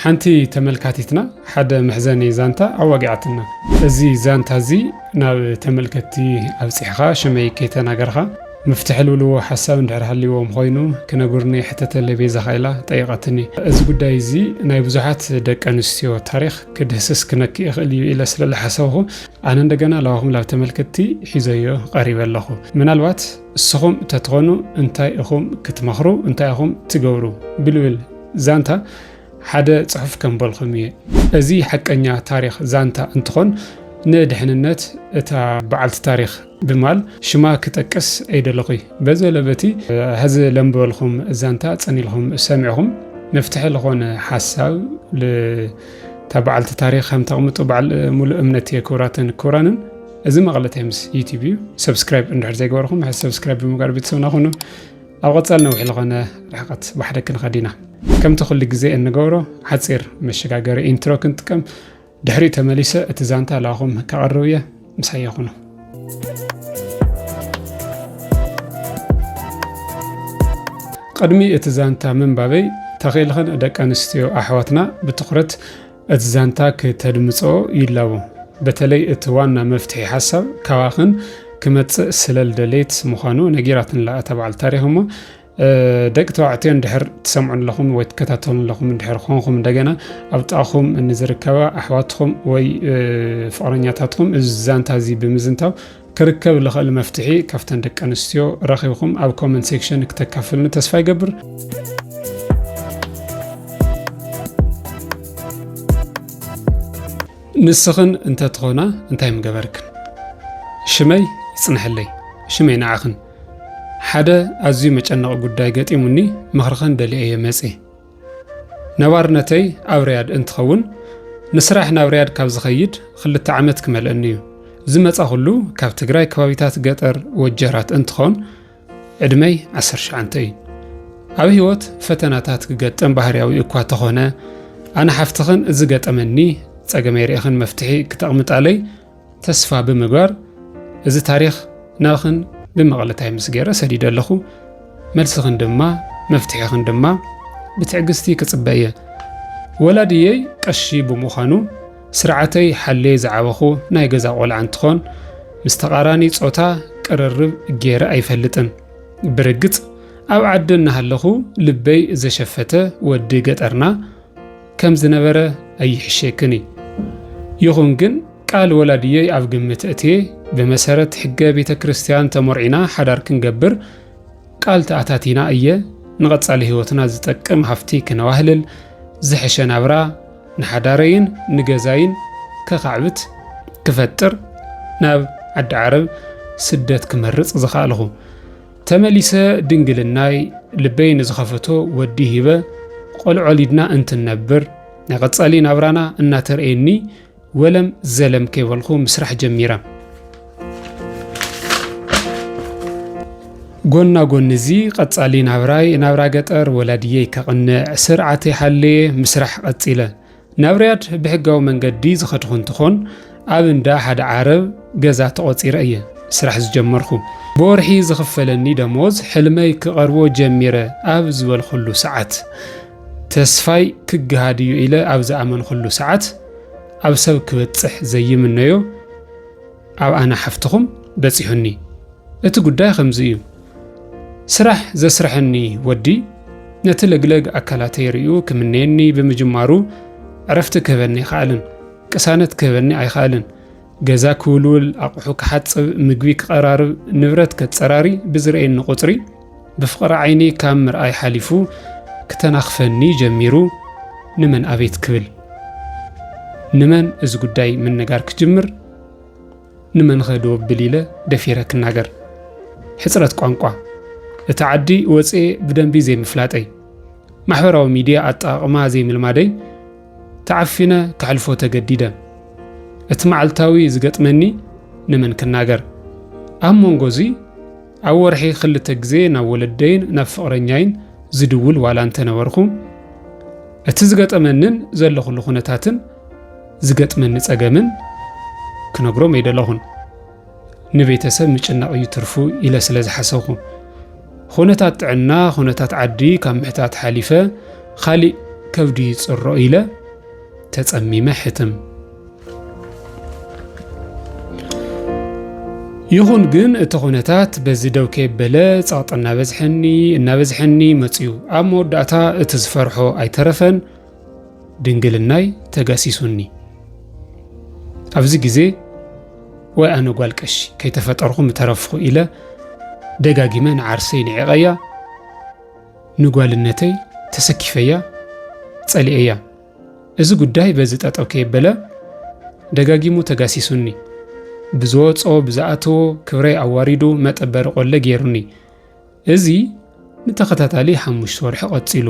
ሓንቲ ተመልካቲትና ሓደ መሕዘኒ ዛንታ ኣዋጊዓትና። እዚ ዛንታ እዚ ናብ ተመልከትቲ ኣብጺሕኻ ሽመይ ከይተናገርካ፣ መፍትሒ ልብልዎ ሓሳብ እንድሕር ሃልይዎም ኮይኑ ክነግሩኒ ሕተተለይ፣ ቤዛ ካይላ ጠይቐትኒ። እዚ ጉዳይ እዚ ናይ ብዙሓት ደቂ ኣንስትዮ ታሪኽ ክድህስስ ክነክእ ይኽእል እዩ ኢለ ስለ ዝሓሰብኹ፣ ኣነ እንደገና ላባኹም ላብ ተመልከትቲ ሒዘዮ ቀሪበ ኣለኹ። ምናልባት እስኹም ተትኾኑ እንታይ ኢኹም ክትመኽሩ፣ እንታይ ኢኹም ትገብሩ ብልብል ዛንታ ሓደ ጽሑፍ ከንበልኹም እየ። እዚ ሓቀኛ ታሪኽ ዛንታ እንትኾን፣ ንድሕንነት እታ በዓልቲ ታሪኽ ብማል ሽማ ክጠቅስ ኣይደለኹይ። በዚ ለበቲ፣ ሕዚ ለንበልኹም ዛንታ ጸኒልኹም ሰሚዕኹም፣ መፍትሒ ዝኾነ ሓሳብ ል-፣ እታ በዓልቲ ታሪኽ ከም ተቕምጡ በዓል ሙሉእ እምነት እየ። ክቡራትን ክቡራንን፣ እዚ መቐለታይ ምስ ዩቲዩብ እዩ። ሰብስክራይብ እንድሕር ዘይገበርኹም፣ ሕዚ ሰብስክራይብ ብምግባር ቤተሰብና ኩኑ። ኣብ ቀጻሊ ነዊሕ ዝኾነ ርሕቀት ብሓደ ክንኸድ ኢና። ከምቲ ኩሉ ግዜ እንገብሮ፣ ሓጺር መሸጋገሪ ኢንትሮ ክንጥቀም፣ ድሕሪኡ ተመሊሰ እቲ ዛንታ ላኹም ከቕርብ እየ። ምሳይ ኩኑ። ቅድሚ እቲ ዛንታ ምንባበይ፣ ተኺእልኽን ደቂ ኣንስትዮ ኣሕዋትና ብትኹረት እቲ ዛንታ ክተድምጽኦ ይላቦ። በተለይ እቲ ዋና መፍትሒ ሓሳብ ካባኽን ክመጽእ ስለ ልደለየት ምዃኑ ነጊራትንላ እታ በዓል ታሪኽ እሞ፣ እ፣ ደቂ ተባዕትዮ እንድሕር ትሰምዑ ኣለኹም ወይ ትከታተሉ ኣለኹም እንድሕር ኾንኹም፣ እንደገና ኣብ ጥቓኹም ንዝርከባ ኣሕዋትኹም ወይ፣ እ፣ ፍቕረኛታትኩም እዚ ዛንታ እዚ ብምዝንታው ክርከብ ልኽእል መፍትሒ ካብተን ደቂ ኣንስትዮ ረኺብኩም ኣብ ኮመንት ሴክሽን ክተካፍልኒ ተስፋ ይገብር። ንስኽን እንተትኾና እንታይ ምገበርክን? ሽመይ ይጽንሐለይ፣ ሽመይ ንዓኽን። ሓደ ኣዝዩ መጨነቒ ጉዳይ ገጢሙኒ ምኽርኽን ደልየ እየ መጽየ። ነባርነተይ ኣብ ርያድ እንትኸውን፣ ንስራሕ ናብ ርያድ ካብ ዝኸይድ ክልተ ዓመት ክመልአኒ እዩ። ዝመጻኹሉ ካብ ትግራይ ከባቢታት ገጠር ወጀራት እንትኾን፣ ዕድመይ ዓሰርተ ሸዓተ እዩ። ኣብ ህይወት ፈተናታት ክገጥም ባህርያዊ እኳ ተኾነ፣ ኣነ ሓፍትኽን እዚ ገጠመኒ ጸገመይ ርኢኽን መፍትሒ ክተቕምጣለይ ተስፋ ብምግባር፣ እዚ ታሪኽ ናብኽን ብመቐለታይ ምስ ገይረ ሰዲደ ኣለኹ። መልስኽን ድማ መፍትሒኽን ድማ ብትዕግስቲ ክጽበ እየ። ወላድየይ ቀሺ ብምዃኑ፣ ስርዓተይ ሓልየ ዝዓበኹ ናይ ገዛ ቆልዓ እንትኾን፣ ምስ ተቓራኒ ጾታ ቅርርብ ገይረ ኣይፈልጥን። ብርግጽ፣ ኣብ ዓዲ እናሃለኹ ልበይ ዘሸፈተ ወዲ ገጠርና ከም ዝነበረ ኣይሕሸክን እዩ። ይኹን ግን፣ ቃል ወላድየይ ኣብ ግምት እትየ፣ ብመሰረት ሕገ ቤተ ክርስቲያን ተመርዒና ሓዳር ክንገብር ቃል ተኣታቲና እየ፣ ንቐጻሊ ህይወትና ዝጠቅም ሃፍቲ ክነዋህልል፣ ዝሐሸ ናብራ ንሓዳረይን ንገዛይን ከኻዕብት ክፈጥር ናብ ዓዲ ዓረብ ስደት ክመርጽ ዝኸኣልኹ። ተመሊሰ ድንግልናይ ልበይ ንዝኸፈቶ ወዲ ሂበ ቆልዑ ወሊድና እንትንነብር ናይ ቀጻሊ ናብራና እናተርእየኒ ወለም ዘለም ከይበልኩ ምስራሕ ጀሚረ። ጎና ጎኒ እዚ ቀጻሊ ናብራይ ናብራ ገጠር ወላድየይ ከቕንዕ ስርዓተይ ሓልየ ምስራሕ ቀጺለ። ናብ ርያድ ብሕጋዊ መንገዲ ዝኸድኹ እንትኾን ኣብ እንዳ ሓደ ዓረብ ገዛ ተቖጺረ እየ ስራሕ ዝጀመርኩ። ብወርሒ ዝኽፈለኒ ደሞዝ ሕልመይ ክቐርቦ ጀሚረ ኣብ ዝበልኩሉ ሰዓት፣ ተስፋይ ክገሃድ እዩ ኢለ ኣብ ዝኣመንኩሉ ሰዓት፣ ኣብ ሰብ ክበጽሕ ዘይምነዮ ኣብ ኣነ ሓፍትኹም በጺሑኒ። እቲ ጉዳይ ከምዚ እዩ። ስራሕ ዘስርሐኒ ወዲ ነቲ ለግለግ ኣካላተይ ርእዩ ክምነየኒ ብምጅማሩ ዕረፍቲ ክህበኒ ኣይኸኣለን። ቅሳነት ክህበኒ ኣይኸኣለን። ገዛ ክውልውል፣ ኣቑሑ ክሓጽብ፣ ምግቢ ክቐራርብ፣ ንብረት ከጸራሪ ብዝርእየኒ ቁጽሪ ብፍቕሪ ዓይኒ ካብ ምርኣይ ሓሊፉ ክተናኽፈኒ ጀሚሩ። ንመን ኣቤት ክብል? ንመን እዚ ጉዳይ ምንጋር ክጅምር? ንመንኸ ደወብል ኢለ ደፊረ ክናገር? ሕጽረት ቋንቋ፣ እቲ ዓዲ ወጽኤ ብደንቢ ዘይምፍላጠይ፣ ማሕበራዊ ሚድያ ኣጠቓቕማ ዘይምልማደይ ተዓፊነ ከሕልፎ ተገዲደ። እቲ መዓልታዊ ዝገጥመኒ ንመን ክናገር? ኣብ መንጎ እዚ ኣብ ወርሒ ክልተ ግዜ ናብ ወለደይን ናብ ፍቕረኛይን ዝድውል ዋላ እንተነበርኩ፣ እቲ ዝገጠመንን ዘለኹሉ ኩነታትን ዝገጥመኒ ጸገምን ክነግሮም ኣይደለኹን። ንቤተሰብ ምጭናቕ እዩ ትርፉ ኢለ ስለ ዝሓሰብኩ። ኩነታት ጥዕና፣ ኩነታት ዓዲ ካብ ምሕታት ሓሊፈ ካሊእ ከብዲ ይጽሮ ኢለ ተጸሚመ ሕትም። ይኹን ግን እቲ ኩነታት በዚ ደው ከየበለ ጸቕጢ እናበዝሐኒ፣ እናበዝሐኒ መጽዩ። ኣብ መወዳእታ እቲ ዝፈርሖ ኣይተረፈን፣ ድንግልናይ ተጋሲሱኒ። ኣብዚ ግዜ ወይ ኣነ ጓል ቀሺ ከይተፈጠርኹ ምተረፍኹ ኢለ ደጋጊመ ንዓርሰይ ንዒቐያ፣ ንጓልነተይ ተሰኪፈያ፣ ጸሊኤያ። እዚ ጉዳይ በዚ ጠጠው ከየበለ ደጋጊሙ ተጋሲሱኒ። ብዝወጾ ብዝኣተዎ ክብረይ ኣዋሪዱ መጠበሪ ቆለ ገይሩኒ። እዚ ንተኸታታሊ ሓሙሽተ ወርሒ ቀጺሉ።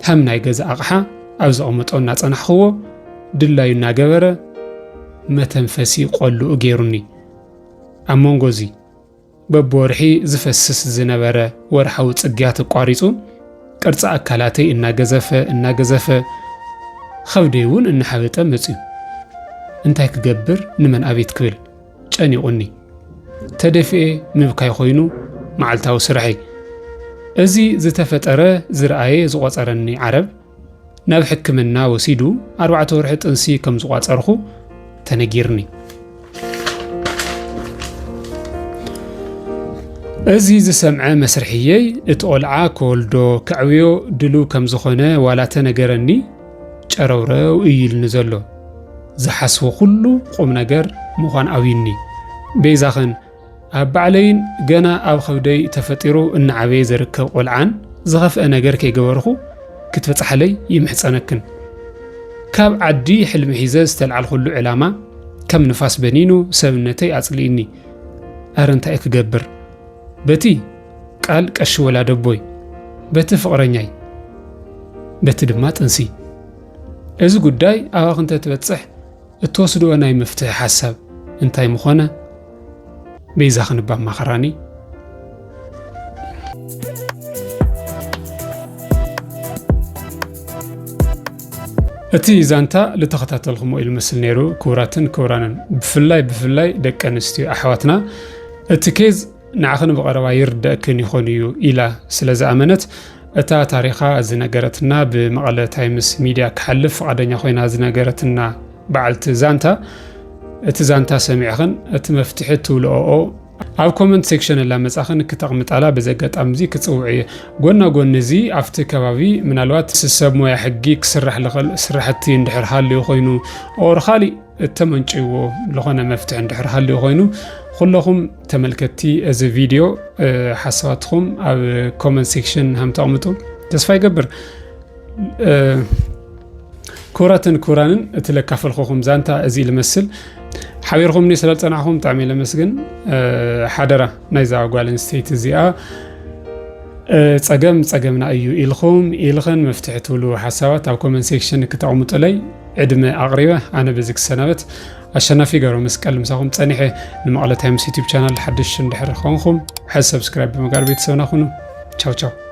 ከም ናይ ገዛ ኣቕሓ ኣብ ዘቐመጦ እናጸናሕኽዎ ድላዩ እናገበረ መተንፈሲ ቆልኡ ገይሩኒ። ኣብ መንጎ እዚ በብወርሒ ዝፈስስ ዝነበረ ወርሓዊ ጽግያት ኣቋሪጹ፣ ቅርጺ ኣካላተይ እናገዘፈ፣ እናገዘፈ፣ ኸብደይ እውን እናሓበጠ መጺኡ። እንታይ ክገብር፣ ንመን ኣቤት ክብል ጨኒቑኒ። ተደፊኤ ምብካይ ኮይኑ መዓልታዊ ስርሐይ። እዚ ዝተፈጠረ ዝረኣየ ዝቖጸረኒ ዓረብ፣ ናብ ሕክምና ወሲዱ ኣርባዕተ ወርሒ ጥንሲ ከም ዝቋጸርኹ ተነጊርኒ። እዚ ዝሰምዐ መስርሕየይ፣ እቲ ቆልዓ ክወልዶ፣ ከዕብዮ ድሉው ከም ዝኾነ ዋላ ተነገረኒ፣ ጨረውረው እዩ ኢሉኒ ዘሎ። ዝሓስቦ ኩሉ ቁም ነገር ምዃን ኣብዩኒ። ቤዛኽን ኣብ ባዕለይን ገና ኣብ ኸብደይ ተፈጢሩ እናዓበየ ዝርከብ ቆልዓን ዝኸፍአ ነገር ከይገበርኹ ክትበጽሓለይ ይምሕጸነክን። ካብ ዓዲ ሕልሚ ሒዘ ዝተልዓልኩሉ ዕላማ ከም ንፋስ በኒኑ ሰብነተይ ኣጽሊእኒ። ኣረ እንታይ ክገብር? በቲ ቃል ቀሺ ወላደቦይ፣ በቲ ፍቕረኛይ፣ በቲ ድማ ጥንሲ። እዚ ጉዳይ ኣባኺ እንተትበጽሕ እትወስድኦ ናይ መፍትሒ ሓሳብ እንታይ ምኾነ በይዛኽን እባ ኣማኽራኒ። እቲ ዛንታ ልተኸታተልኩሞ ኢሉ መስል ነይሩ። ክቡራትን ክቡራንን፣ ብፍላይ ብፍላይ ደቂ ኣንስትዮ ኣሕዋትና፣ እቲ ኬዝ ንዓኽን ብቐረባ ይርደእክን ይኾን እዩ ኢላ ስለ ዝኣመነት፣ እታ ታሪኻ ዝነገረትና፣ ብመቐለ ታይምስ ሚድያ ክሓልፍ ፍቓደኛ ኮይና ዝነገረትና በዓልቲ ዛንታ፣ እቲ ዛንታ ሰሚዕኽን እቲ መፍትሒ ትብልኦኦ ኣብ ኮመንት ሴክሽን እላመጻኽን ክተቕምጣላ በዚ ኣጋጣሚ እዚ ክጽውዕ እየ። ጎና ጎኒ እዚ ኣብቲ ከባቢ ምናልባት ሰብ ሞያ ሕጊ ክስራሕ ልኽእል ስራሕቲ እንድሕር ሃልዩ ኮይኑ ኦር ካሊእ እተመንጭዎ ዝኾነ መፍትሒ እንድሕር ሃልዩ ኮይኑ፣ ኩለኹም ተመልከትቲ እዚ ቪድዮ፣ እ፣ ሓሳባትኹም ኣብ ኮመንት ሴክሽን ሃም ተቕምጡ ተስፋ ይገብር። እ፣ ክቡራትን ክቡራንን፣ እቲ ለካፈልኩኹም ዛንታ እዚ ልመስል። ሓቢርኹምኒ ስለ ዝጸናሕኹም ብጣዕሚ እየ ለመስግን። እ፣ ሓደራ ናይዛ ጓል ኣንስተይቲ እዚኣ፣ እ፣ ጸገም ጸገምና እዩ ኢልኹም ኢልኽን መፍትሒ ትብሉ ሓሳባት ኣብ ኮመንት ሴክሽን ክተቕምጡለይ ዕድመ ኣቕሪበ ኣነ በዚ ክሰናበት። ኣሸናፊ ገብረ መስቀል ምሳኹም ጸኒሐ። ንመቐለ ታይምስ ዩቲዩብ ቻናል ሓድሽ እንድሕር ኾንኹም፣ ሕዚ ሰብስክራይብ ብምግባር ቤተሰብና ኩኑ። ቻው ቻው።